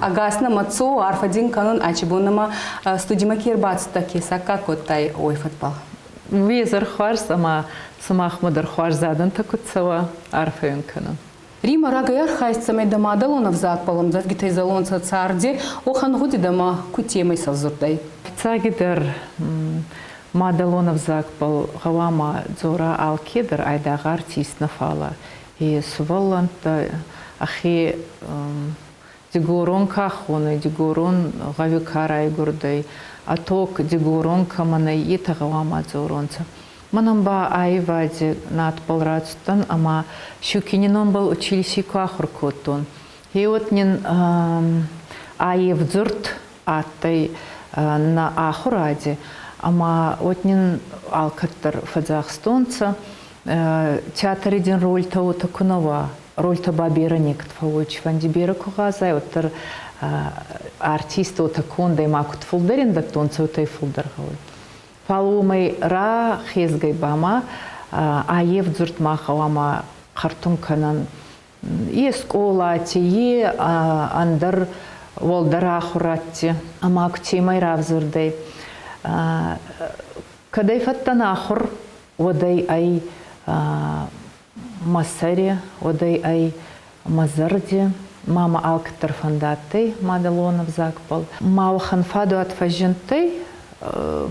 Ӕгас нӕмӕ цо, арфӕ дин кӕнун, ачи бон нӕмӕ студимӕ ке ӕрбацудтӕ, ке саккаг кодтай, уой фӕдбӕл. Уе зӕр хуарз ӕма сумахмӕ дӕр хуарзадӕнтӕ куд цӕуа, арфӕ уин кӕнун. Рима рагӕй архайд, цӕмӕй дӕ мадӕлон ӕвзагбӕл ӕмдзӕвгитӕй зӕлонцӕ царди, уӕхӕн гъуди дӕмӕ кутемӕй сӕвзурдӕй? Фиццагидӕр мадӕлон ӕвзагбӕл гъӕуама дзора алкедӕр, айдагъ артист нӕ, фалӕ е сувӕллӕнттӕ ӕхе дигорон ка хонуй, дигорон гъӕуи ка райгурдӕй, а ток дигорон кӕмӕн ӕй, етӕ гъӕуама дзоронцӕ. Мӕнӕн ба аййевади надбӕл рацудтӕн ӕма Щукини номбӕл училищи ку ахур кодтон. Гье нин аййевдзурд адтӕй нӕ ахуради, ӕма уӕд нин алкӕддӕр фӕдзӕхстонцӕ, театри дин рольтӕ уотӕ ку нӕ уа, рольтӕ ба берӕ некӕд фӕууй, цифӕнди берӕ ку гъазай, уӕддӕр артист уотӕ кондӕй ма куд фулдӕр ин дӕттонцӕ, уотӕ фулдӕр гъӕуй. Фал уомӕй рахезгӕй ба ма аййев дзурд ма гъӕуама хъӕртун кӕнӕн е скъолати, е ӕндӕр уӕлдӕр ахурӕдти ӕма кутемӕй равзурдӕй. Кӕдӕй фӕдтӕн ахур, уӕдӕй ӕй мӕ сӕри, уӕдӕй ӕй мӕ зӕрди, ма мӕ алкӕддӕр фӕндадтӕй мадӕлон ӕвзагбӕл. Ма уӕхӕн фадуат фӕззиндтӕй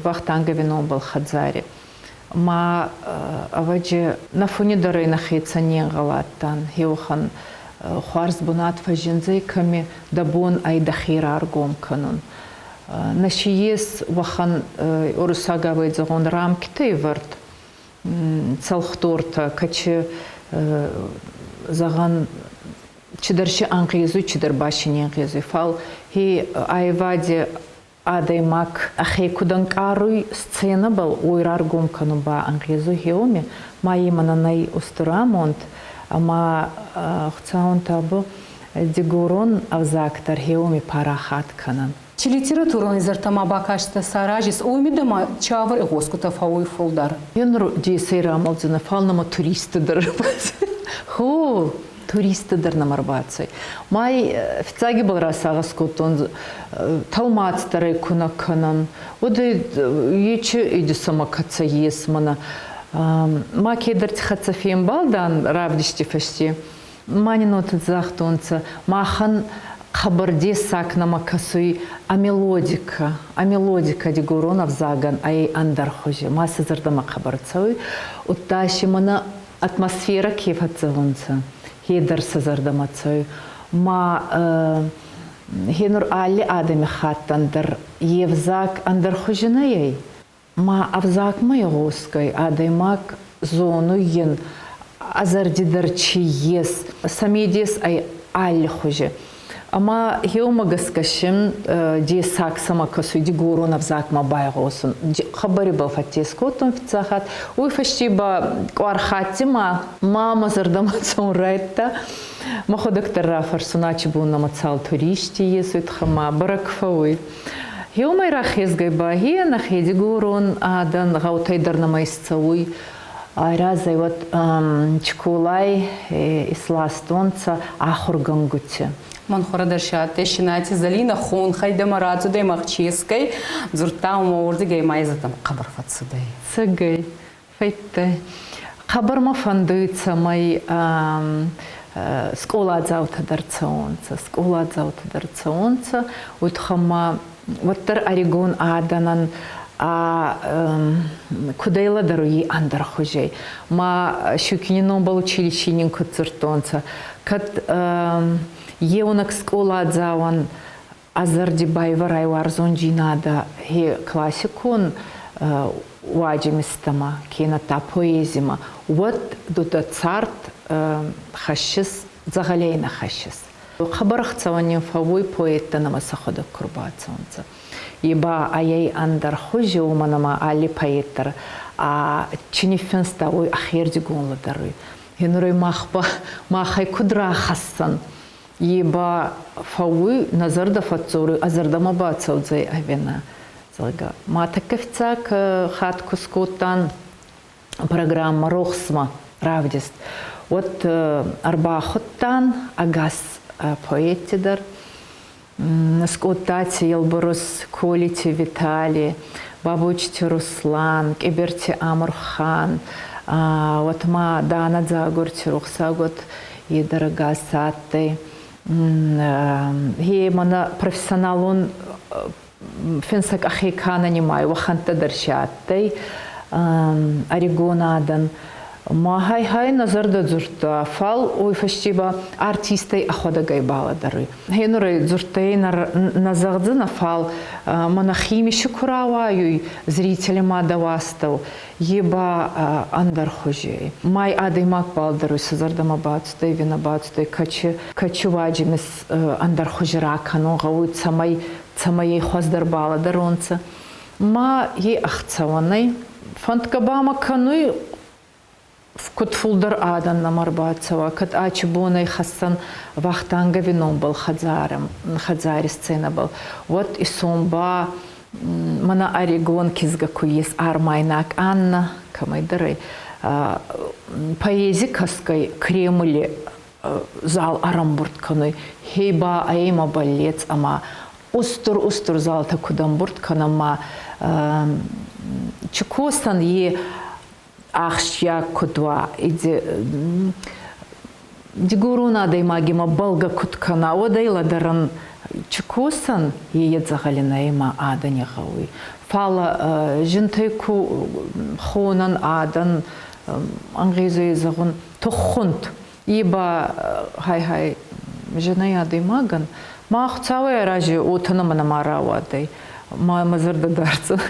Вахтангови номбӕл хӕдзари. Ма ӕвӕджи нӕ фуни дӕр ӕй нӕхецӕн не нгъӕл адтан. Еуӕхӕн хуарз бунат фӕззиндзӕй, кӕми дӕ бон ӕй дӕхе раргом кӕнун. Нӕ си ес уӕхӕн уруссагау зӕгъун рамкитӕ ивӕрд, цӕлхдортӕ, кӕчи зӕгъӕн, чидӕр си ӕнгъезуй, чидӕр ба си не нгъезуй. Фал хе айвади адӕймаг ӕхе куд ӕнкъаруй сценӕбӕл, уой раргом кӕнун ба ӕнгъезуй хеуоми, ма имӕ нӕй устур амонд ӕма Хуцауӕн табу, дигорон ӕвзаг дӕр хеуоми парахат кӕнӕн. Чи литературон изӕртӕмӕ бакастӕ саразис, уоми дӕмӕ цавӕр игъосгутӕ фӕууй фулдӕр? Енур десӕй рамӕлдзӕнӕ, фал нӕмӕ туристтӕ дӕр ӕрбацӕй. Хо, туристтӕ дӕр нӕмӕ ӕрбацӕй. Май фиццаги бал расагъӕс кодтон, тӕлмац дӕр ӕй ку нӕ кӕнӕн, уӕд ечи идисӕмӕ кӕцӕй ес мӕнӕ. Ма кедӕрти хӕццӕ фембалдан равдисти фӕсте. Ма нин уотӕ загътонцӕ, махӕн хъӕбӕр дессаг нӕмӕ кӕсуй а мелодикӕ. А мелодикӕ дигорон ӕвзагӕн ӕй ӕндӕр хузи, ма сӕ зӕрдӕмӕ хъӕбӕр цӕуй. Удта си мӕнӕ атмосферӕ ке фӕццӕунцӕ, е дӕр сӕ зӕрдӕмӕ цӕуй. Ма хенур алли адӕмихаттӕн дӕр е взаг ӕндӕр хузи нӕ ӕй. Ма ӕвзагмӕ игъосгӕй, адӕймаг зонуй ин ӕ зӕрди дӕр чи ес, сӕ медес ӕй аллихузи. Ӕма еумӕ гӕсгӕ син дессаг цӕмӕ кӕсуй дигорон ӕвзагмӕ байгъосун. Хъӕбӕр ибӕл фӕттес кодтон фиццаг хатт. Уой фӕсте ба къуар хатти ма ма мӕ зӕрдӕмӕ цӕун райдта. Мӕхуӕдӕг дӕр рафӕрсун, ачи бон нӕмӕ цал туристи ес, уой туххӕй ма бӕрӕг фӕууй. Еумӕй рахезгӕй ба е нӕхе дигорон адӕн гъӕутӕй дӕр нӕмӕ исцӕуй. Айразӕй уӕд Чколай исластонцӕ ахургӕнгути. Мӕн хуӕрӕдӕрсиадтӕй Шинати Залина хонхӕй дӕмӕ рацудӕй Махческӕй, дзурдта ӕма уордигӕй ма изӕтӕн хъӕбӕр фӕццудӕй. Цӕгӕй, фӕйттӕ. Хъӕбӕр мӕ фӕндуй, цӕмӕй скъоладзаутӕ дӕр цӕуонцӕ, скъоладзаутӕ дӕр цӕуонцӕ, уотӕ ма уӕддӕр ӕригон адӕнӕн куд ӕй лӕдӕруй ӕндӕр хузӕй. Ма Щукини номбӕл училищи нин куд дзурдтонцӕ, кӕд еунӕг скъоладзауӕн ӕ зӕрди байвӕрай уарзондзийнадӕ хе классикон уадзимистӕмӕ кенӕ та поэзимӕ, уӕд ду дӕ цард хӕссис, дзӕгъӕлӕй нӕ хӕссис. Хъӕбӕр ӕхцӕуӕн нин фӕууй поэттӕн ӕма сӕхуӕдӕг ку рбацӕунцӕ. Е ба айӕй ӕндӕр хузи, уомӕн ӕма алли поэт дӕр а чи ниффинста, уой ӕхердигон лӕдӕруй. Енурӕй мах ба махӕй куд рахӕссӕн, е ба фӕууй, нӕ зӕрдӕ фӕдздзоруй, ӕ зӕрдӕмӕ бацӕудзӕй ӕви нӕ, зӕгъгӕ. Ма тӕккӕ фиццаг хатт ку скодтан программӕ «Рохсмӕ» равдист, уӕд ӕрбахудтан ӕгас поэтти дӕр. Скъодтати Елбрус, Колити Витали, Бабочити Руслан, Къибирти Амурхан, уӕд ма Дана Дзагурти рохсагот Едарагас адтӕй. Гье мӕнӕ профессионалон финсӕг ӕхе ка нӕ нимайуй, уӕхӕнттӕ дӕр си адтӕй ӕригон адӕн. Ма хай-хай нӕ зӕрдӕ дзурдта, фал уой фӕсте ба артистӕй ӕхуӕдӕг ӕй балӕдӕруй. Гьенурӕй дзурдтӕй нӕ зӕгъдзӕнӕ, фал мӕнӕ химиси ку рауайуй зрители ма дӕу астӕу, е ба ӕндӕр хузи. Май адӕймаг балдӕруй сӕ зӕрдӕмӕ бацудӕй, ӕви нӕ бацудӕй, кӕчи, кӕчи уаджимис ӕндӕр хузи ракӕнун гъӕуй, цӕмӕй, цӕмӕй ӕй хуӕздӕр балӕдӕронцӕ. Ма е ӕхцӕуӕнӕй фӕндгӕ ба ма кӕнуй, куд фулдӕр адӕн нӕмӕ ӕрбацӕуа, кӕд ачи бонӕй хӕссӕн Вахтангови номбӕл хӕдзарӕ, хӕдзари сценӕбӕл, уӕд исон ба мӕнӕ ӕригон кизгӕ ку ес армайнаг Анна, кӕмӕйдӕр ӕй, поэзи кӕсгӕй Кремли зал ӕрӕмбурд кӕнуй, хе ба ӕма бӕллец ӕма устур-устур залтӕ куд ӕмбурд кӕнӕн ма Чукостан е ахсджиаг куд уа, дигорон адӕймагимӕ бӕлгӕ куд кӕна, уӕд ӕй лӕдӕрӕн Чукосан е дзӕгъӕлинӕй ма адӕни гъӕуй. Фал зинтӕй ку хонӕн адӕн ӕнгъезуй зӕгъун туххунт И ба хай-хай зинӕй адӕймагӕн ма Хуцауӕй арази уотӕ нӕмӕ нӕма рауадӕй. Ма мӕ зӕрдӕ дардзӕн,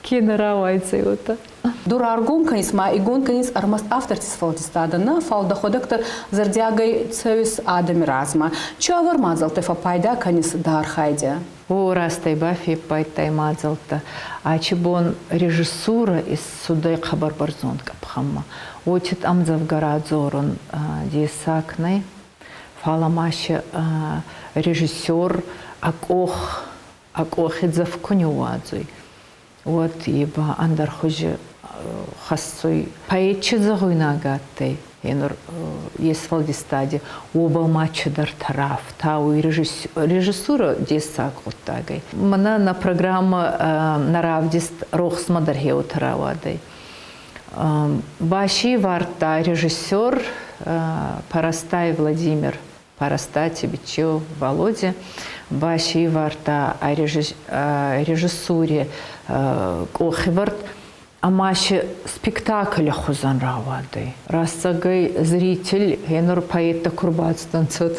ке нӕ рауайдзӕй уотӕ. Ду раргом кӕнис ма игон кӕнис ӕрмӕст авторти сфӕлдистадӕ нӕ, фал дӕхуӕдӕг дӕр зӕрдиагӕй цӕуис адӕми размӕ. Циуавӕр мадзӕлттӕй фӕппайда кӕнис дӕ архайди? О, растӕй бафеппайдтай мадзӕлттӕ. Ачи бон режиссура иссудӕй хъӕбӕр бӕрзонд къӕпхӕнмӕ. Уотид ӕмдзӕвгӕ радзорун дессаг нӕй, фал ма си режиссер ӕ къох, ӕ къохи дзӕф ку ниууадзуй, уӕд е ба ӕндӕр хузи хӕссуй. Поэт чи зӕгъуйнаг адтӕй, е нур е сфӕлдистади, уобӕл ма чидӕртӕ рафтауй режиссура дессаг гъуддагӕй. Мӕнӕ нӕ программӕ нӕ равдист рохсмӕ дӕр хеуотӕ рауадӕй. Баси вардта режиссер Парастай Владимир Парастати Бичеу Володя Баси вардта режиссури къохивӕрд ӕма си спектакли хузӕн рауадӕй. Рӕстӕгӕй зритель гьенур поэттӕ ку рбацудӕнцӕ,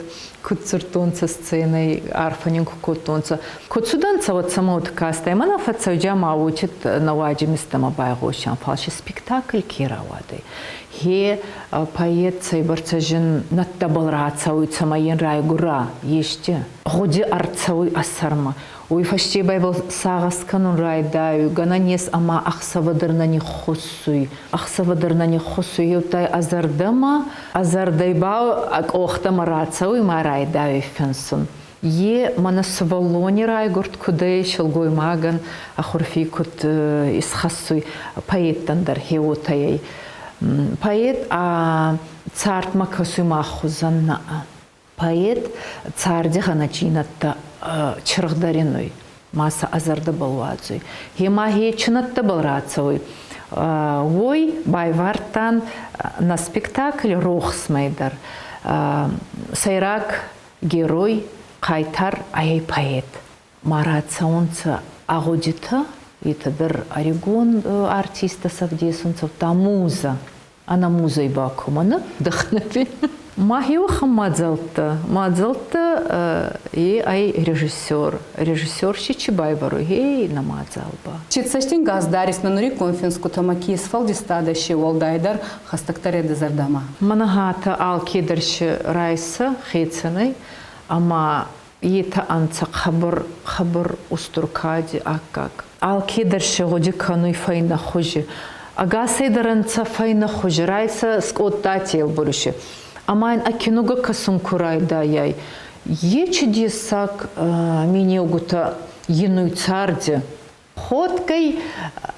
куд дзурдтонцӕ сценӕй, арфӕ нин ку кодтонцӕ. Куд цудӕнцӕ, уӕд сӕмӕ уод кастӕй. Мӕнӕ фӕццӕуджа ма уотид нӕуӕджи мистӕмӕ байгъосиан, фал си спектакль ке рауадӕй. Хе поэт цӕйбӕрцӕ зин нӕдтӕбӕл рацӕуй, цӕмӕй ин райгура ести гъуди ӕрцӕуй ӕ сӕрмӕ. Уой фӕсте ба ибӕл сагъӕс кӕнун райдайуй, гӕнӕн ес ӕма ӕхсӕвӕ дӕр нӕ ниххуссуй. Ӕхсӕвӕ дӕр нӕ ниххуссуй, еутай ӕ зӕрдӕмӕ, ӕ зӕрдӕй ба ӕ къохтӕмӕ рацӕуй ма райдайуй финсун. Е мӕнӕ сувӕллони райгурд куд ӕй, силгоймагӕн ӕ хурфи куд исхӕссуй, поэттӕн дӕр хе уотӕ ӕй. Поэт ӕ цардмӕ кӕсуй мах хузӕн нӕ. Поэт царди гъӕнӕчийнӕдтӕ чыргъдӕринуй, ма сӕ ӕ зӕрдӕбӕл уадзуй. Гьема хе чинӕдтӕбӕл рацӕуй. Уой байвардтан на спектакль «Рохсмӕ» дӕр. Сӕйраг герой хъайтар ӕй поэт. Ма рацӕунцӕ ӕ гъудитӕ, етӕ дӕр ӕригон артисттӕ сӕвдесунцӕ, удта музӕ. Ӕнӕ музӕй ба кумӕ нӕ дӕхнӕфи. Мӕхеуӕхӕн мадзӕлттӕ. Мадзӕлттӕ е ӕй режиссер. Режиссер си чи байвӕруй, ей нӕ мадзал ба. Чи цӕстингас дарис нӕ нуриккон финсгутӕмӕ ке сфӕлдистадӕ си уӕлдайдӕр хӕстӕгдӕр дӕ зӕрдӕмӕ? Мӕнӕ алкедӕр си райсӕ хецӕнӕй ӕма етӕ ӕнцӕ хъӕбӕр, хъӕбӕр устур кади аккаг. Алкедӕр си гъуди кӕнуй фӕйнӕ хузи. Ӕгасӕйдӕр ӕнцӕ фӕйнӕ хузи, райсӕ скъодтати Елбуруши. Ӕма ин ӕ кинугӕ кӕсун ку райдайай, е чудесаг минеугутӕ инуй царди. Ходгӕй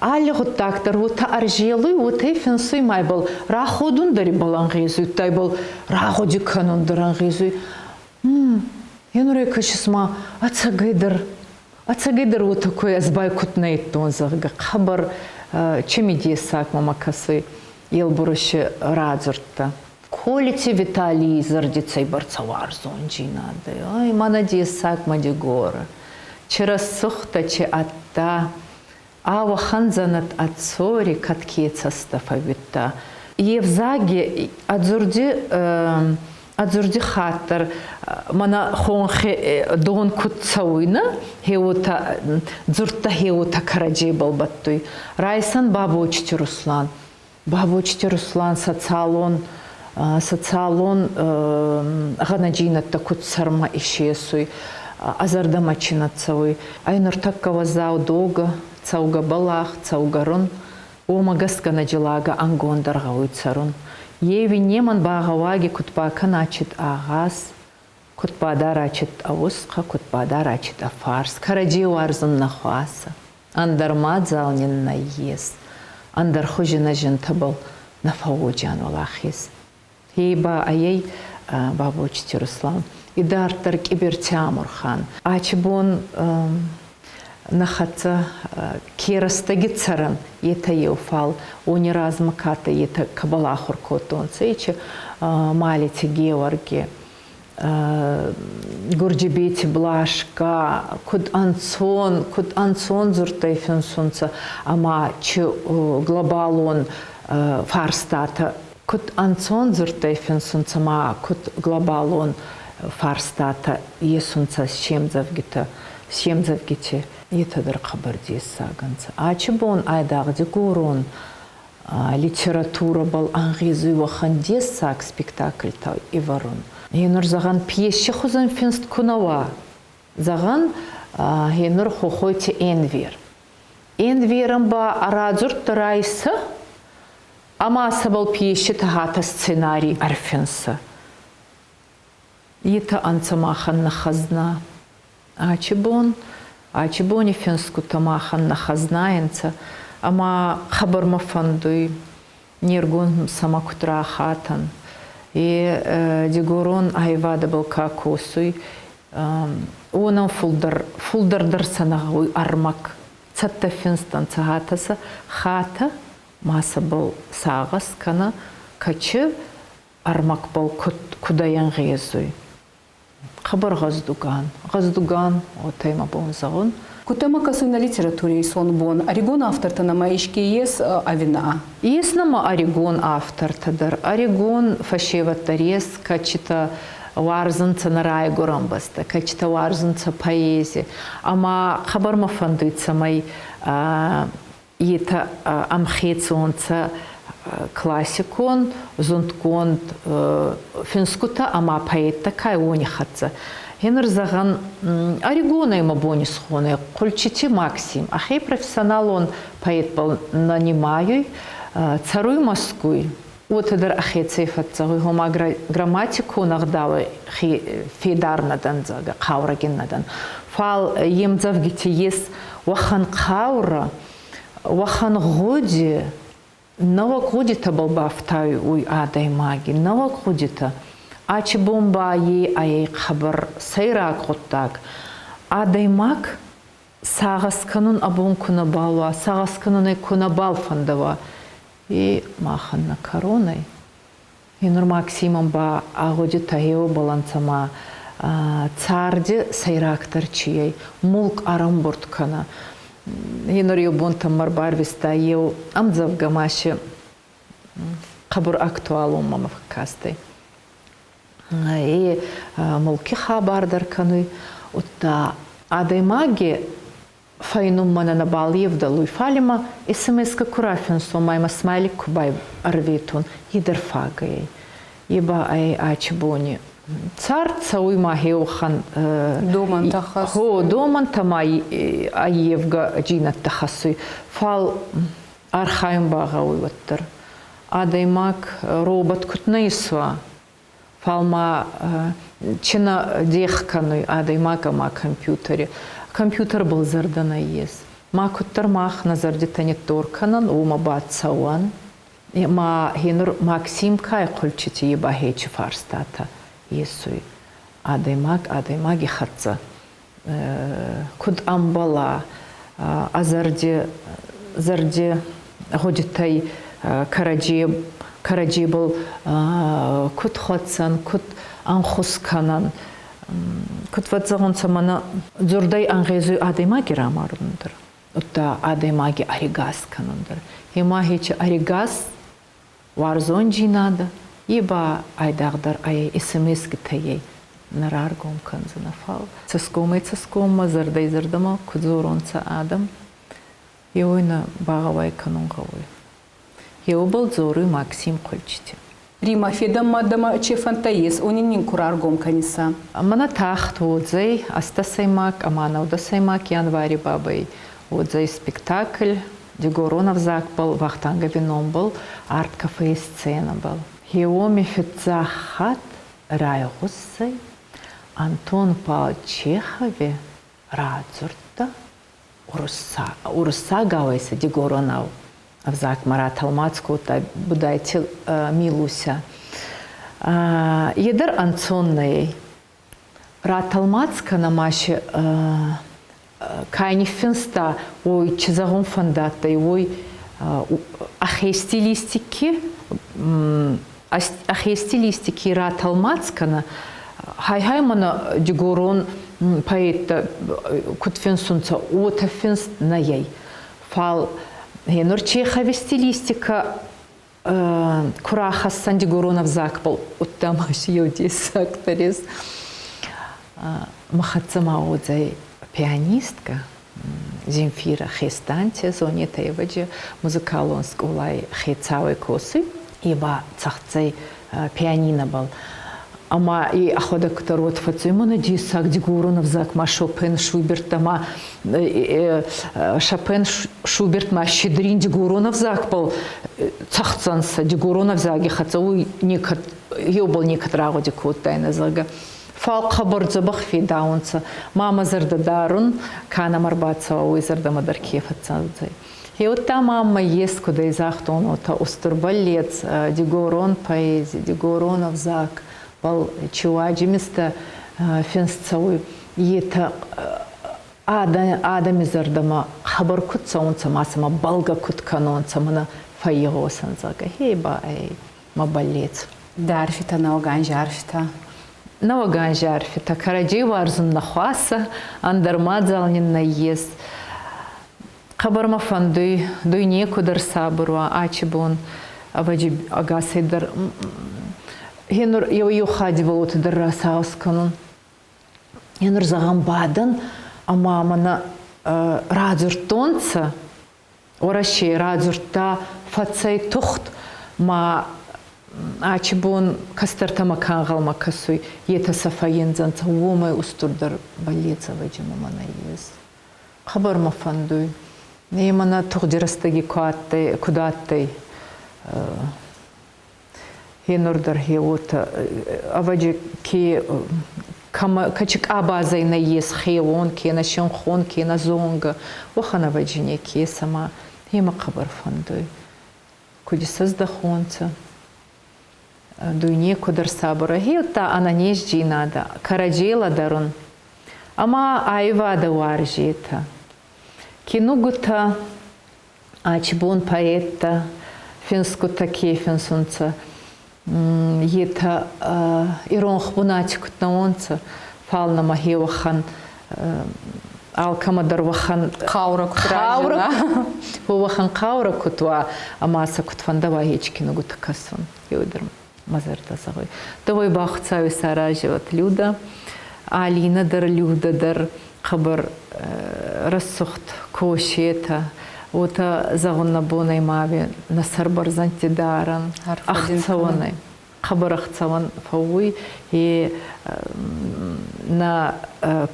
алли гъуддаг дӕр уотӕ ӕрзелуй, уотӕ финсуй ма ибӕл раходун дӕр ибӕл ӕнгъезуй, ибӕл рагъуди кӕнун дӕр ӕнгъезуй. Енурӕй кӕсыс ма, ӕцӕгӕйдӕр, ӕцӕгӕйдӕр уотӕ ку ӕз байкут нӕ иттон, зӕгъгӕ, хъӕбӕр чемидессаг мӕмӕ кӕсуй Елбуруши радзурдтӕ. Колити Виталийи зӕрди цӕйбӕрцӕ уарзондзийнадӕ. Ай, мӕнӕ дессаг мӕ Дигорӕ. Чи рӕсугъдтӕ, чи ӕдта. Ауӕхӕн дзӕнӕт ӕ цори кӕд ке цӕстӕ фӕууидта. Е взаги ӕ дзурди ӕ дзурди хатт дӕр мӕнӕ хонхи дон куд цӕуй, нӕ, хеуотӕ дзурдтӕ хеуотӕ кӕрӕдзебӕл бӕттуй. Райсӕн Бабочити Руслан. Бабочити Руслан социалон социалон гъӕнӕджийнӕдтӕ куд сӕрмӕ исесуй, ӕ зӕрдӕмӕ чи нӕ цӕуй. Ӕй нуртӕккӕ уӕззау догӕ, цӕугӕ бӕлах, цӕугӕ рун, уомӕ гӕсгӕ нӕ жилагӕ ӕнгондӕр гъӕуй цӕрун. Еуи немӕн багъӕуаги куд бакӕна чит агъаз, куд бадара чит ӕ усхъӕ, куд бадара чит ӕ фарс, кӕрӕдзей уарзун нӕ хуасӕ. Ӕндӕр мадзал нин нӕййес, ӕндӕр хузи нӕ зинтӕбӕл нӕ фӕууодзиан уӕлахез. Ей ба ӕй Бабочити Руслан. Идарддӕр Къибирти Амурхан. Ачи бон нӕ хӕццӕ ке рӕстӕги цӕрӕн, етӕ еу, фал уони размӕ ка адтӕй, етӕ кӕбӕл ахур кодтонцӕ, ечи Малити Геуӕрги, Гурджибети Блашка, куд ӕнцон, куд ӕнцон дзурдтӕй финсунцӕ ӕма чи глобалон фарстатӕ куд ӕнцон дзурдтӕй финсунцӕ ма куд глобалон фарстатӕ есунцӕ се мдзӕвгитӕ, се мдзӕвгити. Етӕ дӕр хъӕбӕр дессаг ӕнцӕ. Ачи бон айдагъ дигорон литературӕбӕл ӕнгъезуй уӕхӕн дессаг спектакльтӕ ивӕрун. Гьенур, зӕгъӕн, пьеси хузӕн финст ку нӕ уа, зӕгъӕн, гьенур Хохойти Энвер. Энверӕн ба ӕ радзурдтӕ райсӕ ӕма сӕбӕл пьеситӕ гьатӕ сценарий ӕрфинсӕ. Етӕ ӕнцӕ махӕн нӕ хӕзна. Ачи бон, ачи бони финсгутӕ махӕн нӕ хӕзнайӕнцӕ, ӕма хъӕбӕр мӕ фӕндуй, не ргон сӕмӕ куд рахатӕн. Е дигорон аййевадӕбӕл ка косуй, уонӕн фулдӕр, фулдӕр дӕр сӕ нӕ гъӕуй ӕрмӕг. Цӕттӕ финст ӕнцӕ гьатӕ сӕ хатӕ ма сӕбӕл сагъӕс кӕнӕ, кӕчи ӕрмӕгбӕл куд кудӕй ӕнгъезуй. Хъӕбӕр гъӕздуган, гъӕздуган, уотӕ мӕ бон зӕгъун. Кутӕмӕ кӕсуй нӕ литератури исонбон? Ӕригон автортӕ нӕмӕ еске ес ӕви нӕ? Ес нӕмӕ ӕригон автортӕ дӕр. Ӕригон фӕсевӕд дӕр ес, кӕцитӕ уарзунцӕ нӕ райгурӕн бӕстӕ, кӕцитӕ уарзунцӕ поэзи. Ӕма хъӕбӕр мӕ фӕндуй, цӕмӕй етӕ ӕмхецонцӕ классикон, зундгонд финсгутӕ ӕма поэттӕ ка уони хӕццӕ. Гьенур зӕгъӕн, ӕригонӕй мӕ бон исхонӕ Хъульчити Максим ӕхе профессионалон поэтбӕл нӕ нимайуй, цӕруй Мӕскуй. Уотӕ дӕр ӕхецӕй фӕццӕуй, гъома грамматикон ӕгъдауӕй федар нӕ дӕн, зӕгъгӕ, хъаурӕгин нӕ дӕн. Фал е мдзӕвгити ес уӕхӕн хъаурӕ, уӕхӕн гъуди, нӕуӕг гъудитӕбӕл бафтауй адӕймаги, нӕуӕг гъудитӕ. Ачи бон ба е ӕй хъӕбӕр сӕйраг гъуддаг. Адӕймаг сагъӕс кӕнун ӕ бон ку нӕбал уа, сагъӕс кӕнун ӕй ку нӕбал фӕндӕуа, е махӕн нӕ кӕрон ӕй. Нур Максимӕн ба ӕ гъудитӕ еубӕл ӕнцӕ ма царди сӕйрагдӕр чи ӕй, мулк ӕрӕмбурд кӕнӕ. Нур еу бонтӕмӕ ӕрбарвиста еу ӕмдзӕвгӕ ма си хъӕбӕр актуалон мӕмӕ фӕккастӕй. Е мулки хабар дӕр кӕнуй, удта адӕймаги фӕйнунмӕ нӕ нӕбал евдӕлуй, фал имӕ смс-ка ку рафинсон ма имӕ смайлик ку байӕрветун, е дӕр фагӕ ӕй. Е ба ӕй ачи бони. Цард цӕуй ма хеуӕхӕн домӕнтӕ хӕссуй. Гъо, домӕнтӕ ма аййевгӕ джийнӕдтӕ хӕссуй. Фал архайун ба гъӕуй уӕддӕр. Адӕймаг робот куд нӕ исуа, Фал ма чи нӕ дех кӕнуй адӕймаг ӕма компьютери. Компьютербӕл зӕрдӕ нӕййес. Ма куддӕр мах нӕ зӕрдитӕ ниттор кӕнӕн, уомӕ ба цӕуӕн. Ма гьенур Максим кай хъульчити ба хечи фарстатӕ есуй. Адӕймаг адӕймаги хӕццӕ куд ӕмбӕла, ӕ зӕрди, зӕрди гъудитӕй кӕрӕдзей, кӕрӕдзебӕл куд хуӕцӕн, куд ӕнхус кӕнӕн. Куд фӕззӕгъунцӕ, мӕнӕ дзурдӕй ӕнгъезуй адӕймаги рамарун дӕр, удта адӕймаги ӕригас кӕнун дӕр. Ӕма хечи ӕригас уарзондзийнадӕ, е ба айдагъдӕр ӕй смс-гитӕй нӕ раргом кӕндзӕнӕ, фал цӕсгомӕй цӕсгоммӕ, зӕрдӕй зӕрдӕмӕ куд дзоронцӕ адӕм, еуей нӕ багъӕуай кӕнун гъӕуй. Еубӕл дзоруй Максим Хъульчити. Рима федӕнмӕ дӕмӕ че фӕндтӕ ес, уони нин ку раргом кӕниса. Мӕнӕ тагъд уодзӕй ӕстдӕсӕймаг ӕма нӕудӕсӕймаг январи бабӕй уодзӕй спектакль дигорон ӕвзагбӕл Вахтангови номбӕл арт-кафей сценӕбӕл. Гъеуоми фиццаг хатт райгъусдзӕй Антон Павлович Чехови радзурдта уруссагауӕй сӕ дигоронау ӕвзагмӕ ратӕлмац кодта Будайти Милуся. Е дӕр ӕнцон нӕй. Ратӕлмац кӕнӕ ма си ка ниффинста, уой чи зӕгъун фӕндадтӕй, уой ӕхе стилистики ӕхе стилистики ратӕлмац кӕнӕ. Хай-хай мӕнӕ дигорон поэттӕ куд финсунцӕ, уотӕ финст нӕй. Фал гъенур Чехови стилистикӕ ку рахӕссӕн дигорон ӕвзагбӕл, удта ма си еу дессаг дӕр ес. Мӕ хӕццӕ ма уодзӕй пианисткӕ Земфира Хестанти Зонетӕ ӕвӕджи музыкалон скъолай хецауӕй косуй. Е ба цӕгъддзӕй пианинобӕл. Ӕма и ӕхуӕдӕг дӕр уод фӕццуй мӕнӕ дессаг дигорон ӕвзаг ма Шопен Шуберт ӕма Шопен Шуберт ма Щедрин дигорон ӕвзагбӕл цӕгъддзӕнцӕ дигорон ӕвзаги хӕццӕ уой некӕд еубӕл некӕд рагъуди кодтайнӕ, зӕгъгӕ. Фал хъӕбӕр дзӕбӕх федаунцӕ. Ма мӕ зӕрдӕ дарун, ка нӕмӕ ӕрбацӕуа, уой зӕрдӕмӕ дӕр ке фӕццӕудзӕй. Гъеуӕдта ма мӕ ескудӕй загътон уотӕ устур бӕллец, дигорон поэзи, дигорон ӕвзаг, бал чиуаджимистӕ финст цӕуй, етӕ адӕми зӕрдӕмӕ хабар куд цӕунцӕ ма сӕмӕ бӕлгӕ куд кӕнонцӕ, мӕнӕ фӕййигъосӕн, зӕгъгӕ, хе ба ӕй мӕ бӕллец. Дӕ арфитӕ, нӕуӕг анзи арфитӕ. Нӕуӕг анзи арфитӕ. Кӕрӕдзей уарзун нӕ хуасӕ, ӕндӕр мадзал нин нӕййес. Хъӕбӕр мӕ фӕндуй, дуйне куд ӕрсабур уа ачи бон, ӕвӕджи ӕгасӕй дӕр гъенур еу-еу хадиволоти дӕр расагъӕс кӕнун. Гъенур зӕгъӕн бадӕн ӕма мӕнӕ радзурдтонцӕ, Уӕрӕсей радзурдта фӕцӕй тухт ма ачи бон кӕстӕртӕмӕ ка ӕнгъӕлмӕ кӕсуй, етӕ сӕ фӕййиндзӕнцӕ, уомӕй устурдӕр бӕллец ӕвӕджи мӕмӕ нӕййес. Хъӕбӕр мӕ фӕндуй. Е мӕнӕ тугъди рӕстӕги ку адтӕй, куд адтӕй, гъенур дӕр гъе уотӕ, ӕвӕджи ке кӕмӕ кӕчи къабазӕй нӕййес хеуон, кенӕ синхон, кенӕ зонгӕ, уӕхӕн ӕвӕджи неке ес ӕма гъема хъӕбӕр фӕндуй. Куд исӕздӕхонцӕ, дуйне куд ӕрсабур ӕй, гъеудта ӕнӕнездзийнадӕ, кӕрӕдзей лӕдӕрун ӕма аййевадӕ уарзетӕ. Кинугутӕ, ачбон поэттӕ, финсгутӕ ке финсунцӕ, етӕ иронх бунати куд нӕ уонцӕ, фал нӕмӕ хе уӕхӕн алкӕмӕ дӕр уӕхӕн хъаурӕ куд хъаурӕ уӕхӕн хъаурӕ куд уа ӕма сӕ куд фӕндӕуа ечи кинугутӕ кӕсун еудӕр мӕ зӕрдӕ зӕгъуй. Дӕуӕй ба Хуцауи саразӕуӕт Людӕ, Алина дӕр, Людӕ дӕр хъӕбӕр рӕсугъд косетӕ, уотӕ зӕгъун нӕ бонӕй ма нӕ сӕр бӕрзӕндти дарӕн, ӕхцӕуӕнӕй. Хъӕбӕр ӕхцӕуӕн фӕууй е нӕ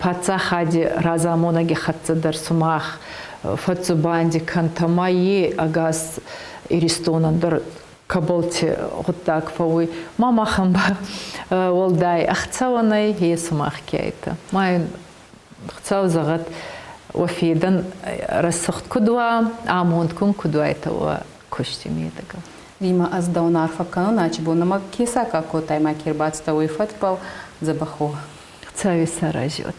паддзахади разамонӕги хӕццӕ дӕр сумах фӕдздзубанди кӕнтӕ ма е ӕгас Иристонӕн дӕр кӕбӕлти гъуддаг фӕууй. Ма махӕн ба уӕлдай ӕхцӕуӕнӕй е сумах ке айтӕ. Ма ин Хуцау зӕгъӕд, уӕ федӕн рӕсугъд куд уа, амондгун куд уайтӕ уӕ кусти медӕгӕ. Рима, ӕз дӕун арфӕ кӕнун, ачи бон нӕмӕ ке саккаг кодтай ма ке рбацудтӕ, уой фӕдбӕл дзӕбӕх уо. Хуцауи саразиот.